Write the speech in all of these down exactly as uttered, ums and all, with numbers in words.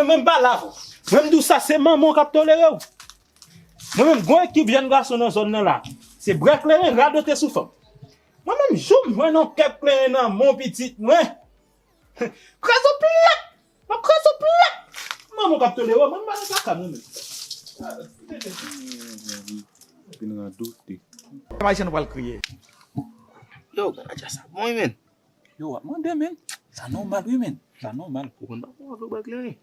Mwen, m pa la avè w. Mwen, m di w sa, se manman w k ap tolere w. Mwen menm, gon ekip jèn gason nan zòn nan la. Se bwè kleren, radote sou fanm. Mwen menm, jou m jwenn yon kèk kleren nan men w pitit mwen, kraze w plat! M ap kraze w plat! Manman w k ap tolere w, mwen, m pa nan kaka mwen menm. Vin radote. Ayisyen nou pral kriye. Yo, gad sa. Bon, wi, men. Yo, w ap mande, men. Sa nòmal, wi, men. Sa nòmal. Ou konn pa bon avèk bwè kleren.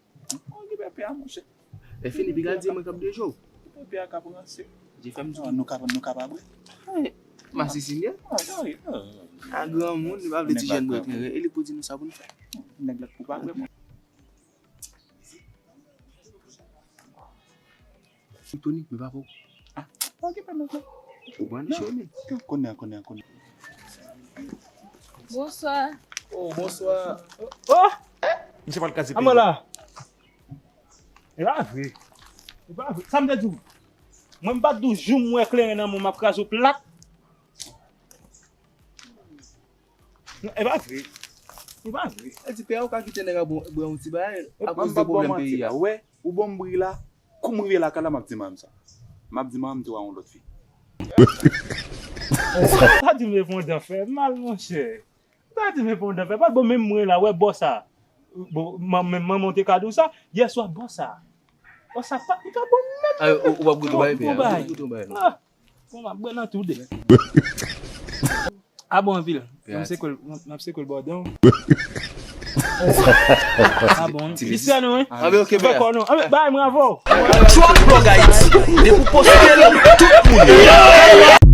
Ou gen pèpè a, monchè. Lè fini, piga di mwen k ap de jou. Pèpè a k ap ranse. Di fè m di. Non, nou ka, nou ka pa bwè. Masisi m ye. A granmoun, li pa vle ti jèn bwè kleren. E li pou di nou sa pou n fè. Nèg la pou pa bwè, mwen. Tony, men papa w. Ah, pa gen pwoblèm non. Ou pran nan cho men. Konnen, konnen, konnen. Bonswa. Oh, bonswa. Oh! Misye pral kraze peyi a. Amala. E pa vre. E pa vre. Sa m te di w. Mwen m pa t di w jou m wè kleren nan men w m ap kraze w plat. Non, e pa vre. E pa vre. E di pè a ou ka kite nèg la bwè yon ti bagay, akoz de pwoblèm peyi a. Wè, ou ban m bri la, kou m rive lakay la, m ap di manman sa. M ap di manman m di w a yon lòt fi. Sa di m repondan fè mal, monchè. Sa di m repondan fè mal. Bon, menm mwen la, wè bò sa. Bon, manman w te ka di w sa. Yè swa, bò sa. Bò sa pa, li pa bon menm. Ou p ap goute yon bagay, pè a. Ou goute yon bagay non. Bon, m ap bwè nan tou de. A bon anpil. N ap sekwe l, n ap sekwe l bò dan. A bon. Istwa nou, wi. Anben, ok, pè a. Fè kò nou. Anben, bay, bravo. Tròp blòg Ayiti. Depi w poste l, tout moun.